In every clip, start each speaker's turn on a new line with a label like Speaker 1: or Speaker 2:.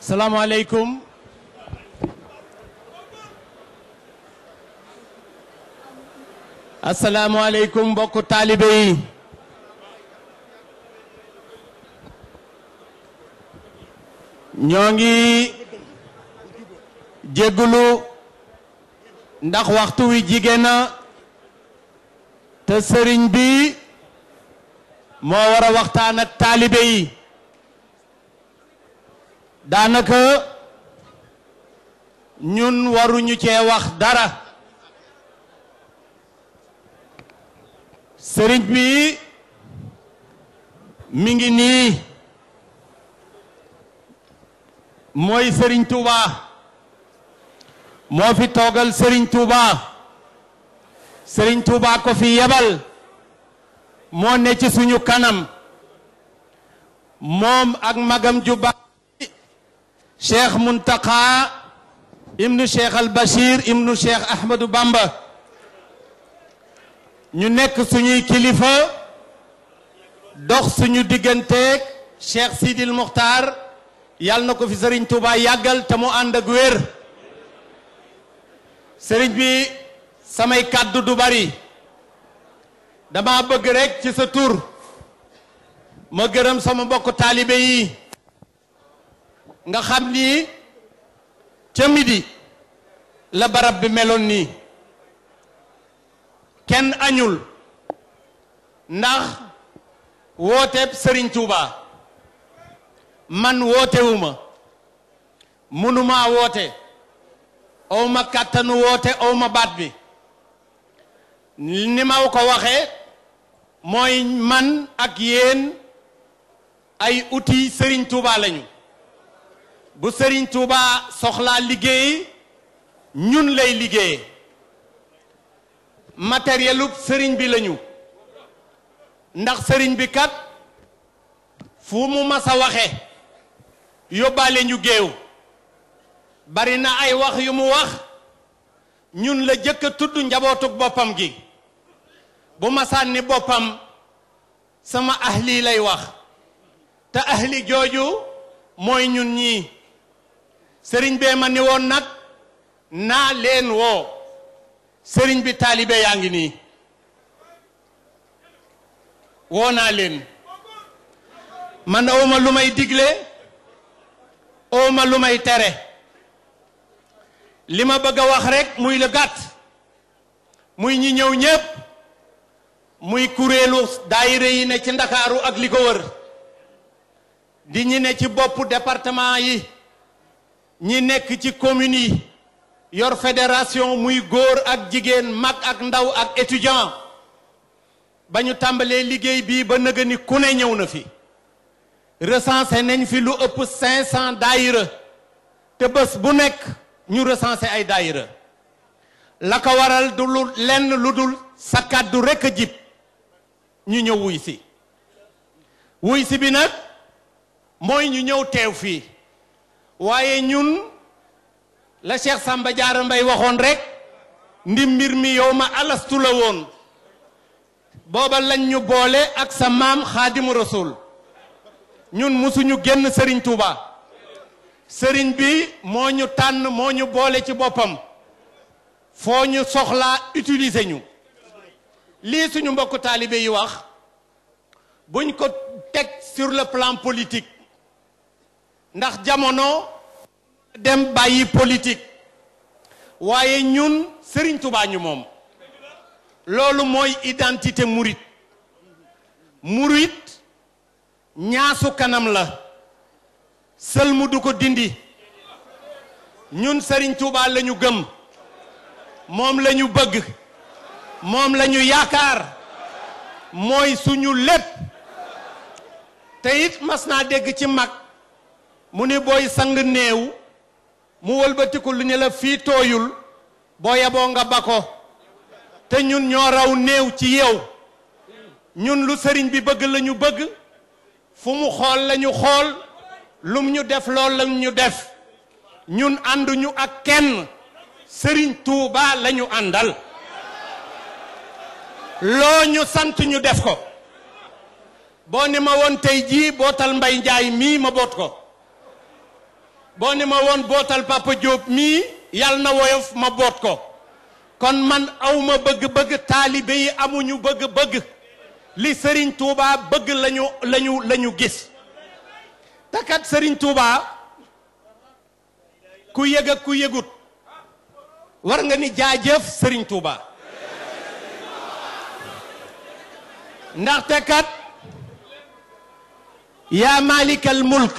Speaker 1: Assalamualaikum. Assalamualaikum mbokku taalibe yi. ñoo ngi jéggulu ndax waxtu wi jigéen na te sëriñ bi moo war a waxtaan ak taalibe yi. daanaka ñun waruñu cee wax dara sëriñ bi mi ngi nii mooy sëriñ Touba moo fi toogal sëriñ Touba sëriñ Touba ko fi yebal moo ne ci suñu kanam moom ak magam ju baax Cheikh Muntaka ibnu Cheikh al Bachir ibnu Cheikh Ahmadou Bamba ñu nekk suñuy kilifa dox suñu digganteeg Cheikh Sidil Muxtaar yàlla na ko fi Serigne Touba yàggal te mu ànd ak wér. Serigne bi samay kàddu du bari dama bëgg rek ci sa tur ma gërëm sama mbokk taalibe yi. nga xam ni ca midi la barab bi meloon nii kenn añul ndax wooteeb Serigne Touba man wootewuma mënuma woote awma kàttanu woote awma baat bi ni ma ko waxee mooy man ak yéen ay outil Serigne Touba lañu. bu Serigne Touba soxlaa liggéey ñun lay liggéey matérielu Serigne bi lañu ndax Serigne bi kat fu mu mas a waxe yóbbaale ñu géew bari na ay wax yu mu wax ñun la jëkk a tudd njabootug boppam gi bu masaan ni boppam sama ahli lay wax te ahli jooju mooy ñun ñii sëriñ bee ma ni woon nag naa leen woo sëriñ bi taalibe yaa ngi nii woo naa leen man awma lu may digle awma lu may tere li ma bëgg a wax rek muy la gàtt muy ñi ñëw ñépp muy kuréelu daayira yi ne ci Ndakaaru ak li ko wër di ñi ne ci boppu département yi ñi nekk ci communes yi yor fédération muy góor ak jigéen mag ak ndaw ak étudiant ba ñu tàmbalee liggéey bii ba nëga ni ku ne ñëw na fi recensé nañ fi lu ëpp 500 daayira te bés bu nekk ñu recensé ay daayira la ko waral du lu lenn lu dul sa kàddu rekk a jib ñu ñëw wuy si bi nag mooy ñu ñëw teew fii waaye ñun la Cheikh Samba Diarra Mbaye waxoon rek ndi mbir mi yow ma alastu la woon booba lañ ñu boole ak sa maam Xaadimu Rasul ñun musuñu génn Serigne Touba Serigne bi moo ñu tànn moo ñu boole ci boppam foo ñu soxlaa utiliser ñu lii suñu mbokku taalibe yi wax buñ ko teg sur le plan politique ndax jamono dem bàyyi politique waaye ñun Serigne Touba ñu moom loolu mooy identité murit ñaasu kanam la sël mu du ko dindi ñun Serigne Touba la ñu gëm moom la ñu bëgg moom la ñu yaakaar mooy suñu lépp te it mas naa dégg ci mag mu ni booy sang néew mu wëlbatiku lu ñu la fii tooyul boo yeboo nga ba ko te ñun ñoo raw néew ci yow ñun lu sëriñ bi bëgg la ñu bëgg fu mu xool la ñu xool lum ñu def lool la ñu def ñun ànduñu ak kenn sëriñ Tuuba la ñu àndal loo ñu sant ñu def ko boo ni ma woon tey jii bootal Mbay Njaay mii ma boot ko boo ni ma woon bootal Papa Diop mii yàlla na woyof ma boot ko kon man awma bëgg-bëgg taalibe yi amuñu bëgg-bëgg li Serigne Touba bëgg lañu gis te kat Serigne Touba ku yëg ak ku yëgut war nga ni jaajëf Serigne Touba ndaxte kat yaa malikal mulk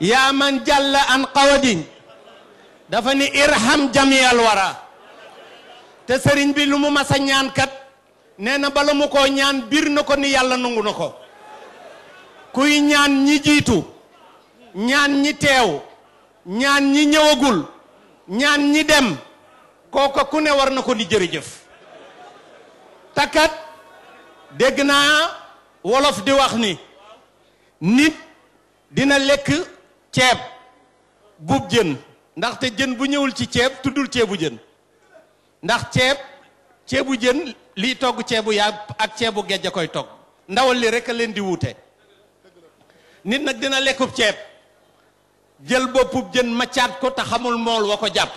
Speaker 1: yaa man jàlla an qawadin dafa ni irham jamiyal wara te sëriñ bi lu mu masa ñaan kat nee na bala mu ko ñaan biir na ko ni yàlla nangu na ko kuy ñaan ñi jiitu ñaan ñi teew ñaan ñi ñëwagul ñaan ñi dem kooka ku ne war na ko ni jërëjëf takat dégg naa wolof di wax ni nit dina lekk ceeb bub jën ndaxte jën bu ñëwul ci ceeb tuddul ceebu jën ndax ceebu jën liy togg ceebu yaa ak ceebu géej a koy togg ndawal li rek a leen di wuute nit nag dina lekkub ceeb jël boppub jën maccaat ko te xamul mool wa ko jàpp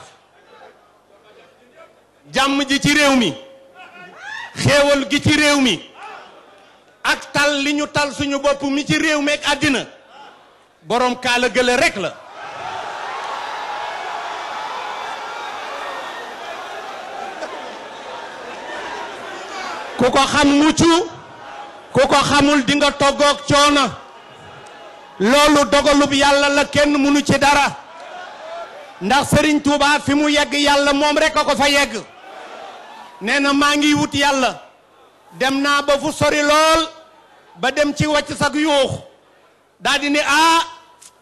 Speaker 1: jàmm ji ci réew mi xéewal gi ci réew mi ak tal li ñu tal suñu bopp mi ci réew mi ak àddina boroom kaala gële rek la ku ko xam mucc ku ko xamul di nga toggoog coono loolu dogalub yàlla la kenn mënu ci dara ndax Serigne Touba fi mu yegg yàlla moom rek a ko fa yegg nee na maa ngi wut yàlla dem naa ba fu sori lool ba dem ci wàcc sag yuux daal di ni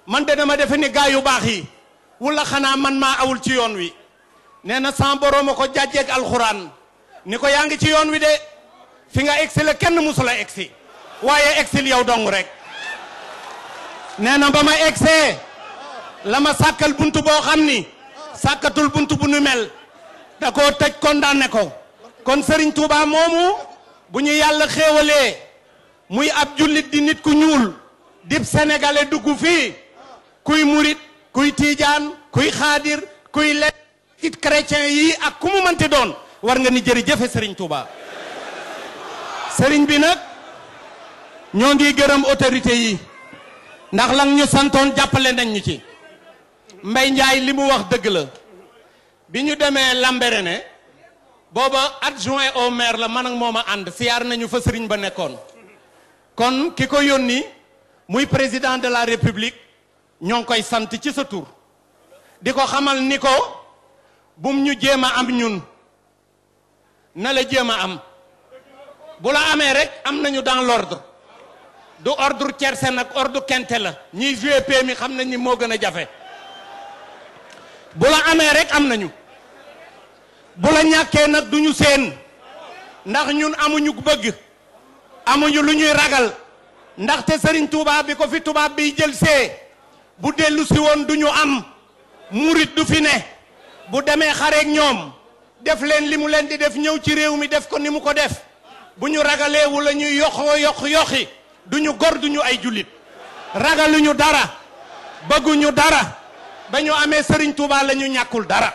Speaker 1: man de dama defe ni gaa yu baax yi wala xanaa man maa awul ci yoon wi nee na sama boroom a ko jàjjeeg alxuraan ni ko yaa ngi ci yoon wi de fi nga egsi la kenn musula egsi waaye egsil yow dong rek nee na ba ma egsee la ma sàkkal buntu boo xam ni sàkkatul buntu bu nu mel da koo tëj condamné ko kon Serigne Touba moomu bu ñu yàlla xéewalee muy ab jullit di nit ku ñuul dib sénégalais dugg fii kuy murit kuy tiijaan kuy xaadir kuy lekk it chrétien yi ak ku mu mënti doon war nga ni jërëjëfe Serigne Touba Serigne bi nag ñoo ngi gërëm autorité yi ndax lan ñu santoon jàppale nañ ñu ci Mbay Njaay li mu wax dëgg la bi ñu demee Lambaréné booba adjoint au maire la man ak moom a ànd siyaar nañu fa Serigne ba nekkoon kon ki ko yónni muy président de la république ñoo ngi koy sant ci sa tur di ko xamal ni ko bum ñu jéem a am ñun na la jéem a am bu la amee rek am nañu dans l'ordre du ordre tiercé nag ordre quinté la ñiy joué mi xam nañ ni moo gën a jafe bu la amee rek am nañu bu la ñàkkee nag duñu seen ndax ñun amuñu bëgg amuñu lu ñuy ragal ndaxte Serigne Touba bi ko fi tubaab bi jël see bu dellu si woon duñu am murit du fi ne bu demee xareek ñoom def leen li mu leen di def ñëw ci réew mi def ko ni mu ko def bu ñu ragalee wala ñuy yoxi duñu gor duñu ay jullit ragaluñu dara bëgguñu dara ba ñu amee Serigne Touba la ñu ñàkkul dara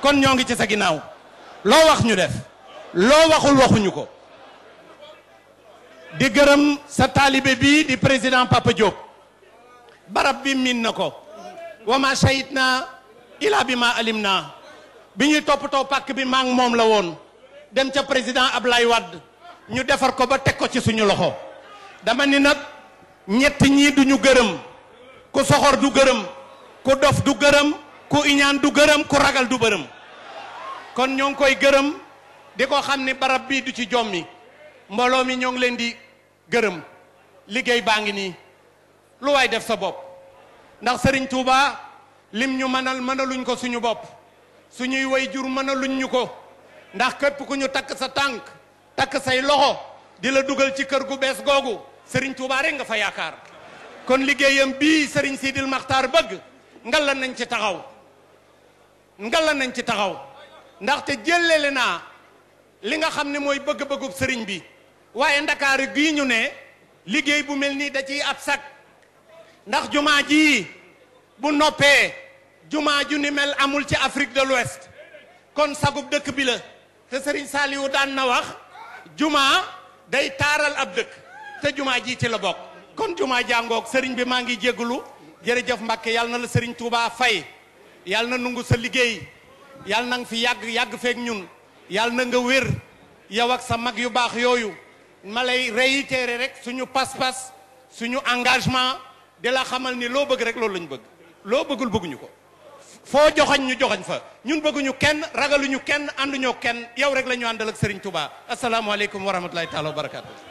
Speaker 1: kon ñoo ngi ci sa ginnaaw loo wax ñu def loo waxul waxuñu ko di gërëm sa taalibe bi di président Papa Diop barab bi min na ko wa ma shahidna ila bi ma alim na bi ñuy toppatoo pàkk bi maa ngi moom la woon dem ca président Ablaye Wade ñu defar ko ba teg ko ci suñu loxo dama ni nag ñett ñii duñu gërëm ku soxor du gërëm ku dof du gërëm ku iñaan du gërëm ku ragal du bërëm kon ñoo ngi koy gërëm di ko xam ni barab bii du ci jommi mbooloo mi ñoo ngi leen di gërëm liggéey baa ngi nii lu waay def sa bopp ndax Serigne Touba lim ñu mënaluñ ko suñu bopp suñuy way jur mënaluñ ñu ko ndax képp ku ñu takk sa tànk takk say loxo di la dugal ci kër gu bees googu Serigne Touba rek nga fa yaakaar kon liggéeyam bii Serigne Sidil Maxtaar bëgg ngalla nañ ci taxaw ndaxte jëlele naa li nga xam ne mooy bëgg-bëggub sëriñ bi waaye ndakaaru gii ñu ne liggéey bu mel nii da ciy ab sak ndax jumaa ji bu noppee jumaa ju ni mel amul ci Afrique de l'Ouest kon sagub dëkk bi la te Serigne Saliou daan na wax jumaa day taaral ab dëkk te jumaa ji ci la bokk kon jumaa jàngoog sëriñ bi maa ngi jégalu jërëjëf Mbàkke yàlla na la Serigne Touba fay yàlla na nungu sa liggéey yàlla na nga fi yàgg feek ñun yàlla na nga wér yow ak sa mag yu baax yooyu ma lay réitérer rek suñu pas-pas suñu engagement di la xamal ni loo bëgg rek loolu lañu bëgg loo bëggul bëgguñu ko foo joxañ ñu joxañ fa ñun bëgguñu kenn ragaluñu kenn ànduñoo kenn yow rek la ñu àndal ak Serigne Touba asalaamaaleykum wa rahmatulahi taala wa barakaatu.